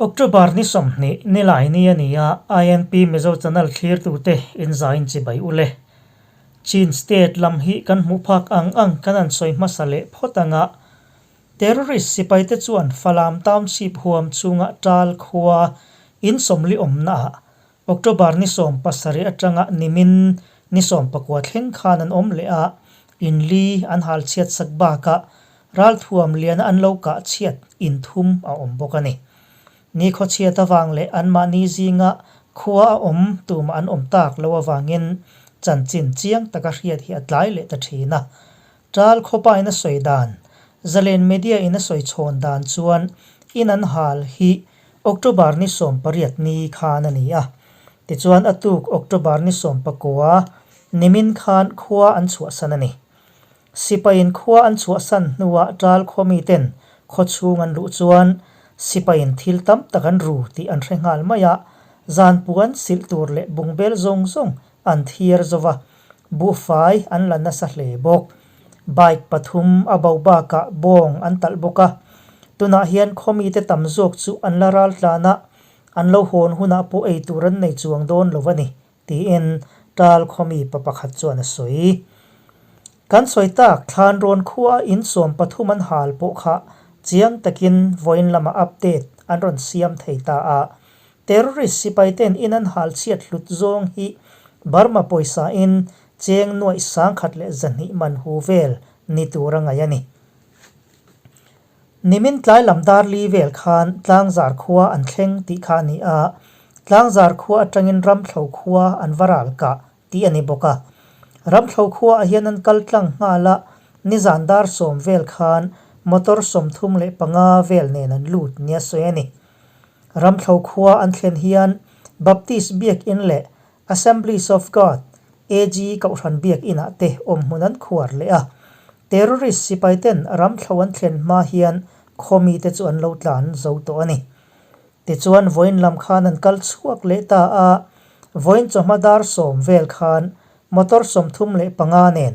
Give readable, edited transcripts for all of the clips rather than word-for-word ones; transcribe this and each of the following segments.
October ni 20 nilai ni a ni a, INP Mizo Channel thlirtute inzain chibai u le. Chin State lam hi kan hmuh phak ang ang kan han sawi hmasa leh phawt ang a, Terrorist sipaite chuan Falam Township huam chhunga Tal khua in sawmli awmna ah October ni 17 atanga nimin ni 19 thleng khan an awm leh a, in li an hal chhiat sak bakah ralthuam liana an lo kah chhiat in thum a awm bawk a ni. Ni khawchhiat avang leh anmahni zinga khua a awm tumah an awm tak lo avangin chanchin chiang taka hriat hi a tlai leh ta thin a. Tal khawpa in a sawi dan, Zalen Media in a sawi chhawn dan chuan in an hal hi October ni 18 ni khan a ni a. Tichuan a tuk October ni 19 nimin khan khua an chhuahsan a ni. Sipaiin khua an chhuahsan hnuah Tal khaw miten khaw chhung an luh chuan sipaiin thil tam tak an ru tih an hre nghal mai a, zan puan silh tur leh bungbel zawng zawng an thiar zo va, buhfai an la nasa hle bawk. Bike pathum a bo bakah bawng an talh bawk a, tunah hian khaw mite tam zawk chu an la ral tlan a, an lo hawn hunah pawh ei tur an nei chuang dawn lo a ni, tiin Tal khaw mi pa pakhat chuan a sawi. Kan sawi tak thlan rawn khua in 13 an hal pawh kha chiang takin vawiin lama update an rawn siam thei ta a, Terrorist sipaiten in an hal chhiat hlut zawng hi Burma pawisa in cheng nuaih 1200 man hu vel ni tur a ngaih a ni. Nimin tlai lam dar li vel khan Tlangzar khua an thleng tih kha a ni a, Tlangzar khua atangin Ramthlo khua an va ral kah tih a ni bawk a. Ramthlo khua ah hian an kal tlang nghal a, nizan dar 10 vel khan motor 35 vel nen an lut nia sawi a ni. Ramthlo khua an thlen hian Baptist Biakinn leh Assemblies of God, AG, Kohhran Biakinnah te awm hmun an khuar leh a. Terrorist sipaiten Ramthlo an thlen hma hian khaw mite chu an lo tlan zo tawh a ni. Tichuan vawiin lam khan an kal chhuak leh ta a, vawiin chawhma dar 10 vel khan motor 35 nen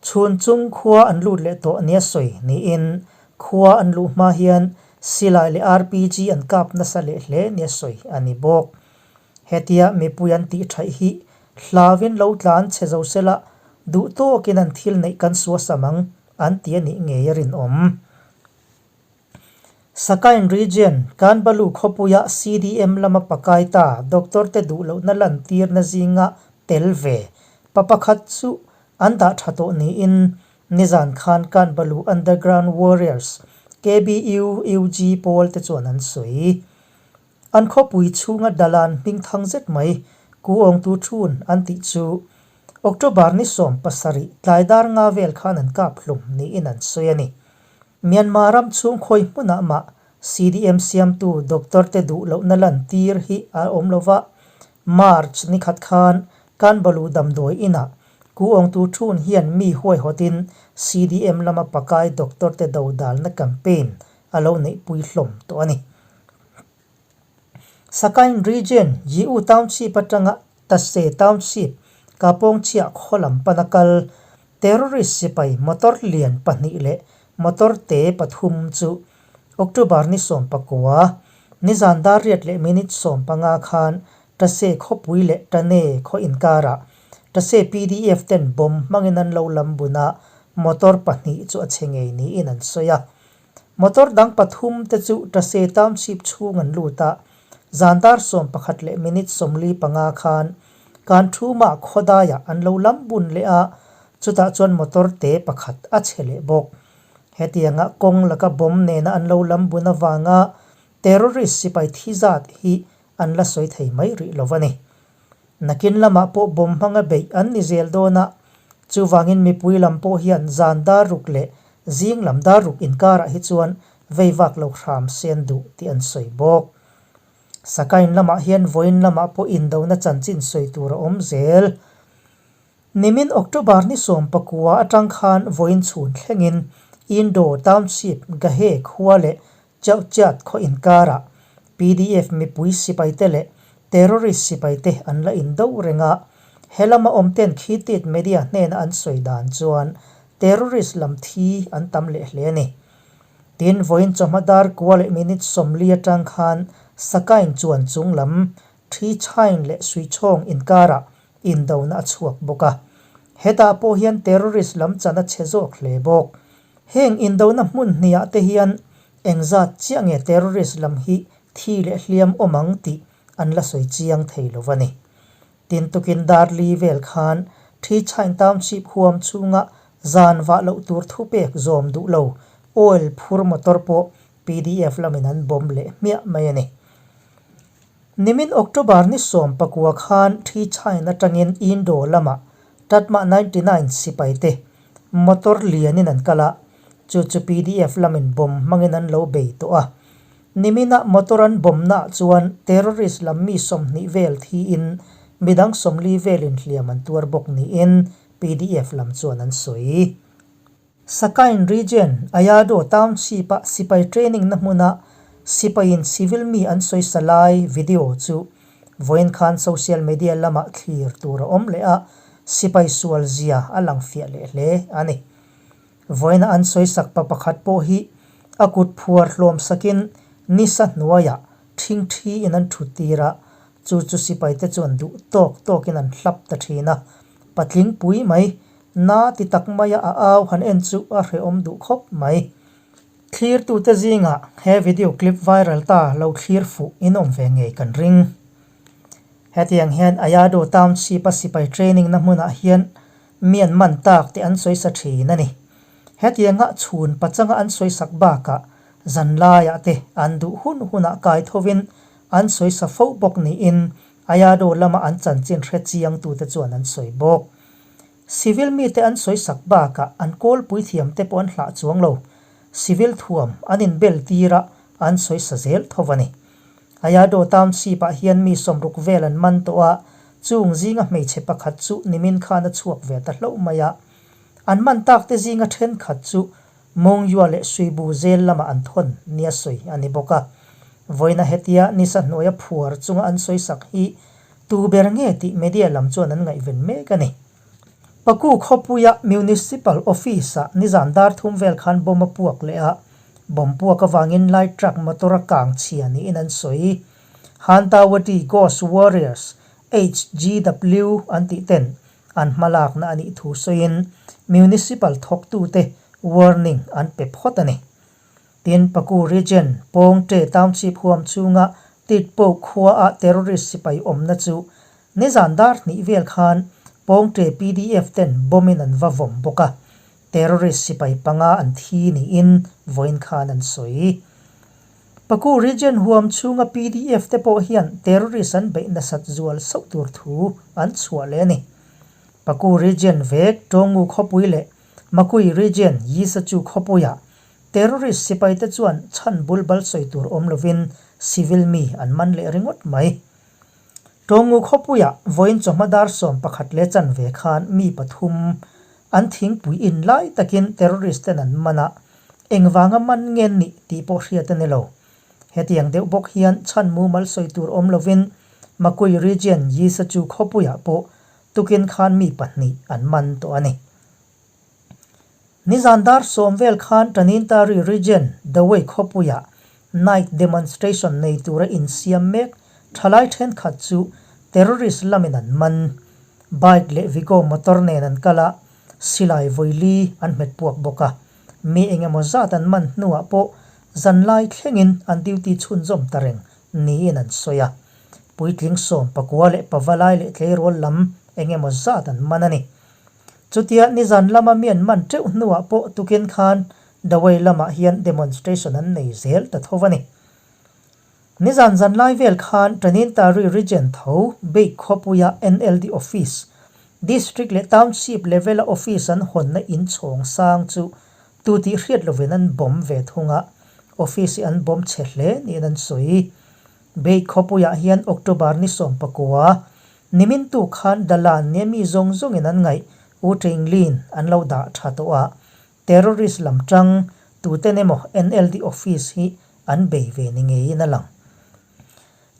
chhun chung khua an lut leh tawh nia sawi niin khua an luh hma hian silai leh RPG an kap nasa leh hle nia sawi a ni bawk. Hetia mipui an tih thaih hi hlauin lo tlan chhe zo sela duh tawkin an thil neih kan suasam ang an ti a nih ngei a rinawm. Sakain Region, Kanbalu khawpuia CDM lama pakai ta doctor te duh lohna lantirna zinga tel ve pa pakhat chu an dah tha tawh niin nizan khan Kanbalu Underground Warriors, KBU, UG pawl te chuan an sawi. An khawpui chhunga dalan hming thang zet mai Ku Awngtu Thun an tih chu October ni 17 tlai dar nga vel khan an kap hlum niin an sawi a ni. Myanmar ram chhung khawi hmunah mah CDM siamtu doctor te duh lohna lantir hi a awm lo va, March ni khat khan Kanbalu damdawi inah Ku Awngtu Thun hian mi huaihawtin CDM lama pakai doctor te dodalna campaign a lo neihpui hlawm tawh a ni. Sakain Region, Yiu Township atanga Tase Township, Kapawngchhiah khaw lam pana kal terrorist sipai motor lian pahnih leh motor te pathum chu October ni 19, nizan dar riat leh minute 15 khan Tase khawpui leh Tane khaw inkarah Tase PDF ten bomb hmangin an lo lam bun a, motor pahnih chu a che ngei niin an sawi a. Motor dang pathum te chu Tase Township chhung an lut a, zan dar 11 leh minute 45 khan kan thumah khawdaiah an lo lam bun leh a, chutah chuan motor te pakhat a chhe leh bawk. Hetianga kawng laka bomb nena an lo lam bun avanga terrorist sipai thi zat hi an la sawi thei mai rih lo a ni. Nakin lamah pawh bomb hmanga beih an ni zel dawn a, chuvangin mipui lam pawh hian zan dar ruk leh zing lam dar ruk inkarah hi chuan vei vak lo hram sen duh tih an sawi bawk. Sakain lamah hian vawiin lamah pawh indona chanchin sawi tur a awm zel. Nimin October ni 19 atang khan vawiin chhun thlengin Indo Township Gahe khua leh Chauhchiat khaw inkarah PDF mipui sipaite leh terrorist sipaite an la indo reng a, he lama awmten Khitit media hnena an sawi dan chuan terrorist lam thi an tam leh hle a ni. Tin, vawiin chawhma dar kua leh minute 40 atang khan Sakain chuan chung lam Thi Chain leh Suichhawng inkarah indona a chhuak bawk a. Hetah pawh hian terrorist lam chan a chhe zawk hle bawk. Heng indona hmun hniah te hian engzat chiah nge terrorist lam hi thi leh hliam awm ang tih an la sawi chiang thei lo a ni. Tin tukin dar li vel khan Thi Chain Township huam chhunga zan vah loh tur thupek zawm duh lo oil phur motor pawh pdf lamin an bomb leh hmiah mai a ni. Nimin October ni 19 khan Thi Chain atangin Indo lamah Tatma 99 sipai te motor lianin an kal a, chu chu pdf lamin bomb hmangin an lo bei tawh a. Nimina motor an bomb naah chuan terrorist lam mi 20 vel thiin midang 40 velin hliam an tuar bawk niin pdf lam chuan an sawi. Sakain region, Ayado Township-a sipai training na hmuna sipaiin civil mi an sawisa lai video chu vawiin khan social media lamah thlir tur a awm leh a, sipai sual zia a lang fiah leh hle a ni. Vawiina an sawisak pa pakhat pawh hi a kut phuar hlawm sakin nisa hnuaiah thingthi in an thut tir a, chu chu sipaite chuan duh tawk tawkin an hlap ta thin a, patling pui mai na ti tak maia a au han en chu a hrehawm duh khawp mai. Thlirtute zingah he video clip viral ta lo thlir fuh in awm ve ngei kan ring. Hetiang hian Ayado Township-a sipai training na hmunah hian Mi an man tak te an sawisa thin a ni. Hetianga chhun pachanga an sawisak bakah zanlaiah te an duh hun hunah kai thovin an sawisa fo bawk niin Ayado lama an chanchin hre chiangtute chuan an sawi bawk. Civil mite an sawisak bakah an kawlpui thiamte pawh an hlah chuang lo. Civil thuam an inbel tir a, an sawisa zel tho a ni. Ayado Township-ah hian mi 60 vel an man tawh a, chung zinga hmeichhe pakhat chu nimin khan a chhuak ve ta hlauh mai a. An man tak te zinga thenkhat chu Mongyua leh Suibu zel lamah an thawn nia sawi a ni bawk a. Vawiina hetia nisa hnuaia phuar chunga an sawisak hi tu ber nge tih media lam chuan an ngaihven mek a ni. Paku khawpuia Municipal Office-ah nizan dar thum vel khan bomb a puak leh a, bomb puak avangin light truck motor a kang chhia niin an sawi. Hantawati Ghost Warriors, HGW, an tih ten an hmalakna a nih thu sawiin Municipal thawktute warning an pe phawt a ni. Tin, Paku Region, Pawngte Township huam chhunga Titpo khuaah terrorist sipai awmna chu nizan dar hnih vel khan Pawngte pdf ten bomb in an va vawm bawk a, terrorist sipai panga an thi niin vawiin khan an sawi. Paku Region huam chhunga pdf te pawh hian terrorist an beih nasat zual sauh tur thu an chhuah leh a ni. Paku Region vek Tawngu khawpui leh Makui Region Yisachu khawpuiah Terrorist sipaite chuan chhan bul bal sawi tur awm lovin civil mi an man leh ringawt mai. Tawngu khawpuiah vawiin chawhma dar 11 leh chanve khan mi pathum an thingpui in lai takin terrorist ten an man a, engvanga man nge nih tih pawh hriat a ni lo. Hetiang deuh bawk hian chhan mumal sawi tur awm lovin Makui Region Yisachu khawpuiah pawh tukin khan mi pahnih an man tawh a ni. Nizan dar 10 vel khan Tanintari Region Dawei khawpuiah night demonstration nei tura insiam mek thalai thenkhat chu terrorist lamin an man. Bike leh Vigo motor nen an kal a, silai vawili an hmet puak bawk a. Mi engemaw zat an man hnuah pawh zanlai thlengin an duty chhunzawm ta reng niin an sawi a. Puitling 19 leh pavalai leh tleirawl lam engemaw zat an man a ni. Chutia nizan lama mi an man teuh hnuah pawh tukin khan Dawei lamah hian demonstration an nei zel ta tho a ni. Nizan zan lai vel khan Tanintari Region tho Beik khawpuia NLD office, District leh Township level-a office an hawnna inchhawng sang chu tu tih hriat lovin an bomb ve thung a, office hi an bomb chhe hle niin an sawi. Beik khawpuiah hian October ni 19, Nimin tu khan Dalan nia mi zawng zawngin an ngaih U Ṭing Lin an lo dah tha tawh a, terrorist lam ṭang tuten emaw NLD office hi an bei ve ni ngeiin a lang.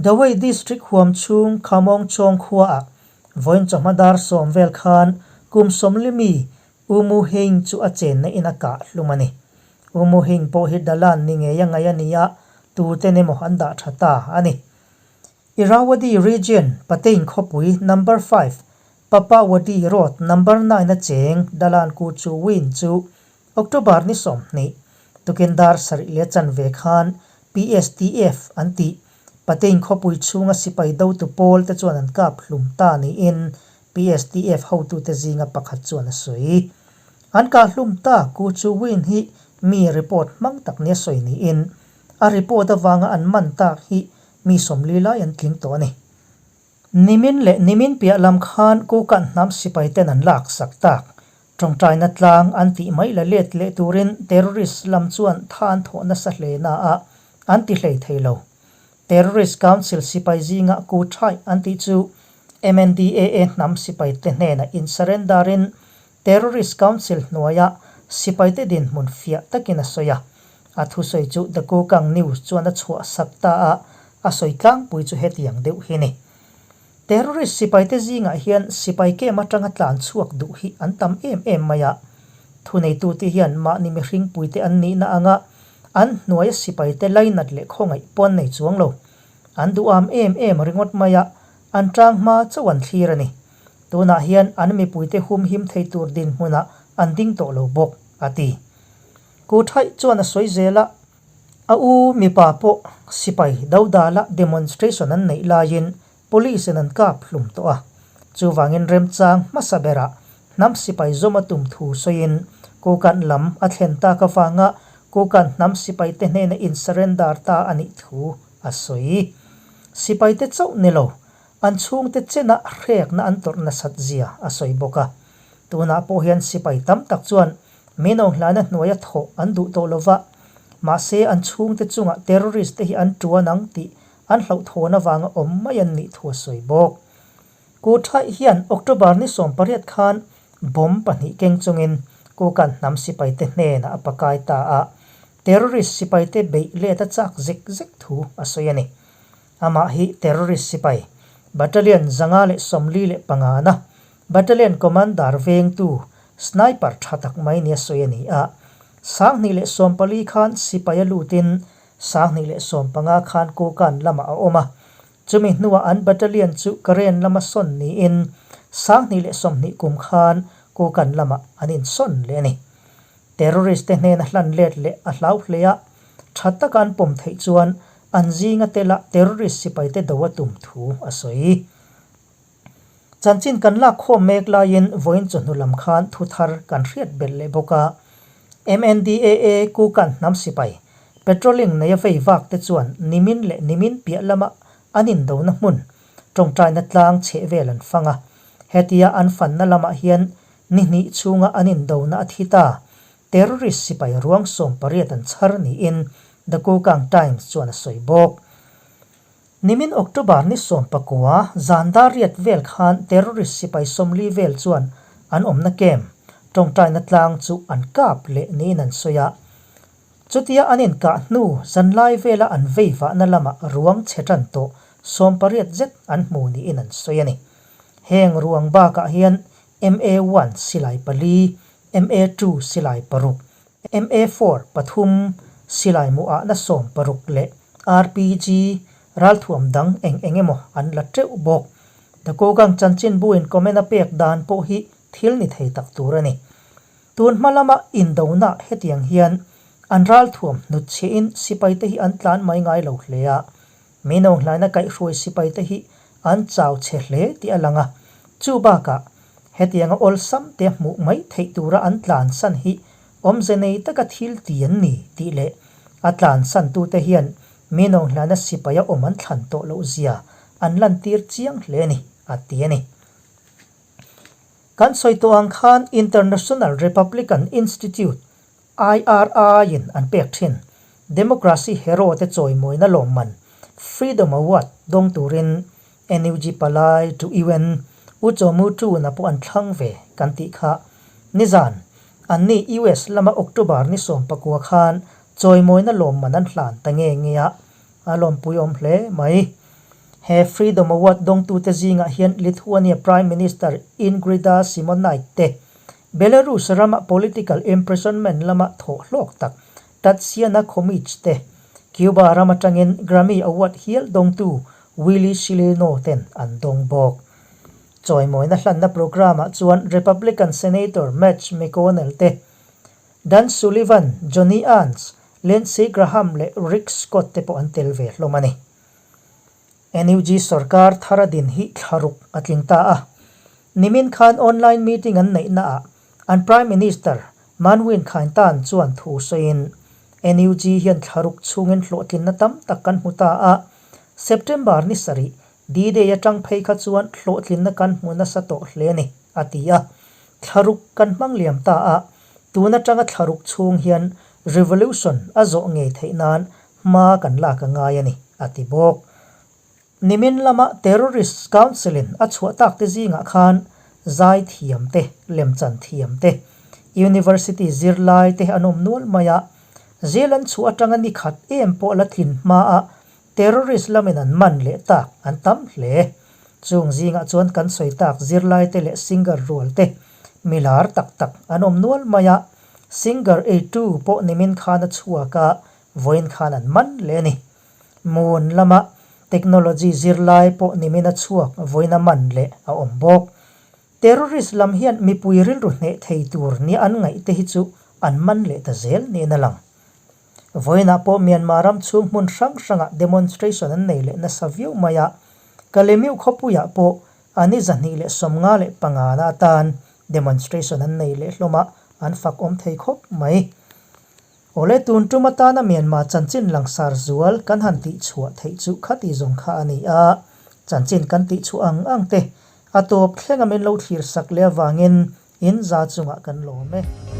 Dawei District huam chhung Khamawng Chawng khuaah vawiin chawhma dar 10 vel khan kum 40 mi U Mu Hein chu a chenna in a kah hlum a ni. U Mu Hing pawh hi Dalan ni ngei a ngaih a ni a, tuten emaw an dah tha ta a ni. Irrawaddy Region, Patein khawpui Number 5, Papawadi Road Number 9 a cheng Dalan Ku Chu Win chu October ni 20, tukin dar sarih leh chanve khan PSTF an tih Patein khawpui chhunga sipai dotu pawl te chuan an kap hlum ta niin PSTF hotute zinga pakhat chuan a sawi. An kah hlum ta Ku Chu Win hi mi report hmang tak nia sawi niin a report avanga an man tak hi mi 40 lai an tling tawh a ni. Nimin leh nimin piah lam khan Kukanh hnam sipai ten an lak sak tak. Tawngtaina tlang an tih mai la let leh turin terrorist lam chuan tha an thawh nasa hle na a, an ti hlei thei lo. Terrorist Council sipai zinga Ku Thai an tih chu MNDAA hnam sipai te hnenah in surrender in Terrorist Council hnuaia sipaite dinhmun fiah takin a sawi a. A thusawi chu The Kokang News chuan a chhuah sak ta a, a sawi tlangpui chu hetiang deuh hi ni. Terrorist sipaite zingah hian sipai kem atanga tlan chhuak duh hi an tam em em mai a. Thuneitute hian mahni mihringpuite an nihna anga an hnuaia sipaite lainat leh khawngaih pawh an nei chuang lo. An duham em em ringawt mai a, an tang hma chauh an thlir a ni. Tunah hian an mipuite humhim thei tur dinhmunah an ding tawh lo bawk, a ti. Ku Thaih chuan a sawi zel a, a u mipa pawh sipai dodala demonstration an neih laiin police in an kap hlum tawh a. Chuvangin remchang hmasa berah hnam sipai zawm a tum thu sawiin Kukanh lam a thlen tak avanga Kukanh hnam sipaite hnena in surrender ta a nih thu a sawi. Sipaite chauh ni lo, An chhungte chenah hrekna an tawrh nasat zia a sawi bawk a. Tunah pawh hian sipai tam tak chuan min aw hlana hnuaia thawh an duh tawh lova, mahse an chhungte chungah terrorist te hi an tuan ang tih an hlauhthawn avanga awm mai an nih thu a sawi bawk. Ku Thaih hian October ni 18 khan bomb pahnih keng chungin Kukan hnam sipaite hnenah a pakai ta a, terrorist sipaite beih let a chak zek zek thu a sawi a ni. Amah hi terrorist sipai, Battalion 545 na Battalion Commander vengtu sniper tha tak mai nia sawi a ni a. 2014 khan sipai a lutin 2015 khan Kokan lamah a awm a. Chumi hnuah an battalion chu Karen lama sawn niin 2020 kum khan Kokan lamah an insawn leh a ni. Terrorist te hnena hlan let leh a hlau hle a, tha taka an pawm theih chuan an zinga tela terrorist sipaite do a tum thu a sawi. Chanchin kan lak khawm mek laiin vawiin chawhnu lam khan thu thar kan hriat belh leh bawk a. MNDAA Kukan hnam sipai patrolling neia vei vak te chuan nimin leh nimin piah lama an indona hmun tawngtaina tlang chheh vel an fang a. Hetia an fanna lamah hian ni hnih chhunga an indona a thi ta. Terrorist sipai ruang 18 an chhar niin The Kokang Times chuan a sawi bawk. Nimin October ni 19 zan dar riat vel khan terrorist sipai 40 vel chuan an awmna camp tawngtaina tlang chu an kap leh niin an sawi a. Chutia an inkah hnu zanlai vela an vei vahna lamah ruang chhe tan tawh 18 zet an hmu niin an sawi a ni. Heng ruang bakah hian MA1 silai pali, MA2 silai paruk, MA4 pathum silai muahna 16 leh RPG ralthuam dang eng eng emaw an la teuh bawk. The Kokang chanchinbuin comment a pek dan pawh hi thil ni thei tak tur a ni. Tun hma lama indona hetiang hian an ralthuam hnut chhiahin sipaite hi an tlan mai ngai lo hle a. Min aw hlaina kaihhruai sipaite hi an chau chhe hle tih a lang a. Chu bakah hetianga awlsam te hmuh mai theih tura an tlansan hi awmze nei taka thil ti an ni tih leh a tlansantute hian min aw hlaina sipaia awm an thlan tawh loh zia an lantir chiang hle a ni, a ti a ni. Kan sawi tawh ang khan International Republican Institute, IRI, in an pek thin Democracy Hero te chawimawina lawmman Freedom Award dawng turin NUG palai to UN U Kyaw Mu Tun a pawh an thlang ve kan tih kha nizan anni US lama October ni 19 khan chawimawina lawmman an hlan ta nge nge a, a lawmpui awm hle mai. He Freedom Award dawngtute zingah hian Lithuania Prime Minister Ingrida Simonyte te, Belarus rama political imprisonment lama thawh hlawk tak. Tatsiana Khomich te, Cuba ram atangin Grammy Award hial dawngtu Willy Chileno ten an dawng bawk. Chawimawina hlanna programme-ah chuan Republican Senator Mitch McConnell te, Dan Sullivan, Joni Ernst, Lindsey Graham leh Rick Scott te pawh an tel ve hlawm a ni. NUG sorkar thar a din hi thlaruk a tling ta a. Nimin khan online meeting an neih naah an Prime Minister Mahn Win Khaing Tan chuan thu sawiin, NUG hian thlaruk chhungin hlawhtlinna tam tak kan hmu ta a, September ni sarih, D-Day atang phei kha chuan hlawhtlinna kan hmu nasa tawh hle a ni, a ti a. Thlaruk kan hmang liam ta a, tun atanga thlaruk chhung hian revolution a zawh ngei theih nan hma kan lak a ngai a ni, a ti bawk. Nimin lama Terrorist Council-in a chhuah tak te zingah khan zai thiam te, lemchan thiam te, University zirlai te an awm nual mai a, jail an chhuah atanga ni khat em pawh la tlin hmaah Terrorist lamin an man leh tak an tam hle. Chung zingah chuan kan sawi tak zirlai te leh singer rual te milar tak tak an awm nual mai a, singer eitu pawh nimin khan a chhuak a, vawiin khan an man leh a ni. Moon lama technology zirlai pawh nimin a chhuak vawiin a man leh a awm bawk. Terrorist lam hian mipui rilru hneh thei tur nia an ngaih te hi chu an man leh ta zel niin a lang. Vawiinah pawh Myanmar ram chhung hmun hrang hrangah demonstration an nei leh nasa viau mai a, Kalemiu khawpuiah pawh a ni 255 na atan demonstration an nei leh hlawm a, an fak awm thei khawp mai. Awle tun tum atana Myanmar chanchin langsar zual kan han tihchhuah theih chu khati zawng kha a ni a, chanchin kan tihchhuah ang ang te a tawp thlenga min lo thlir sak leh avangin in za chungah kan lawm e.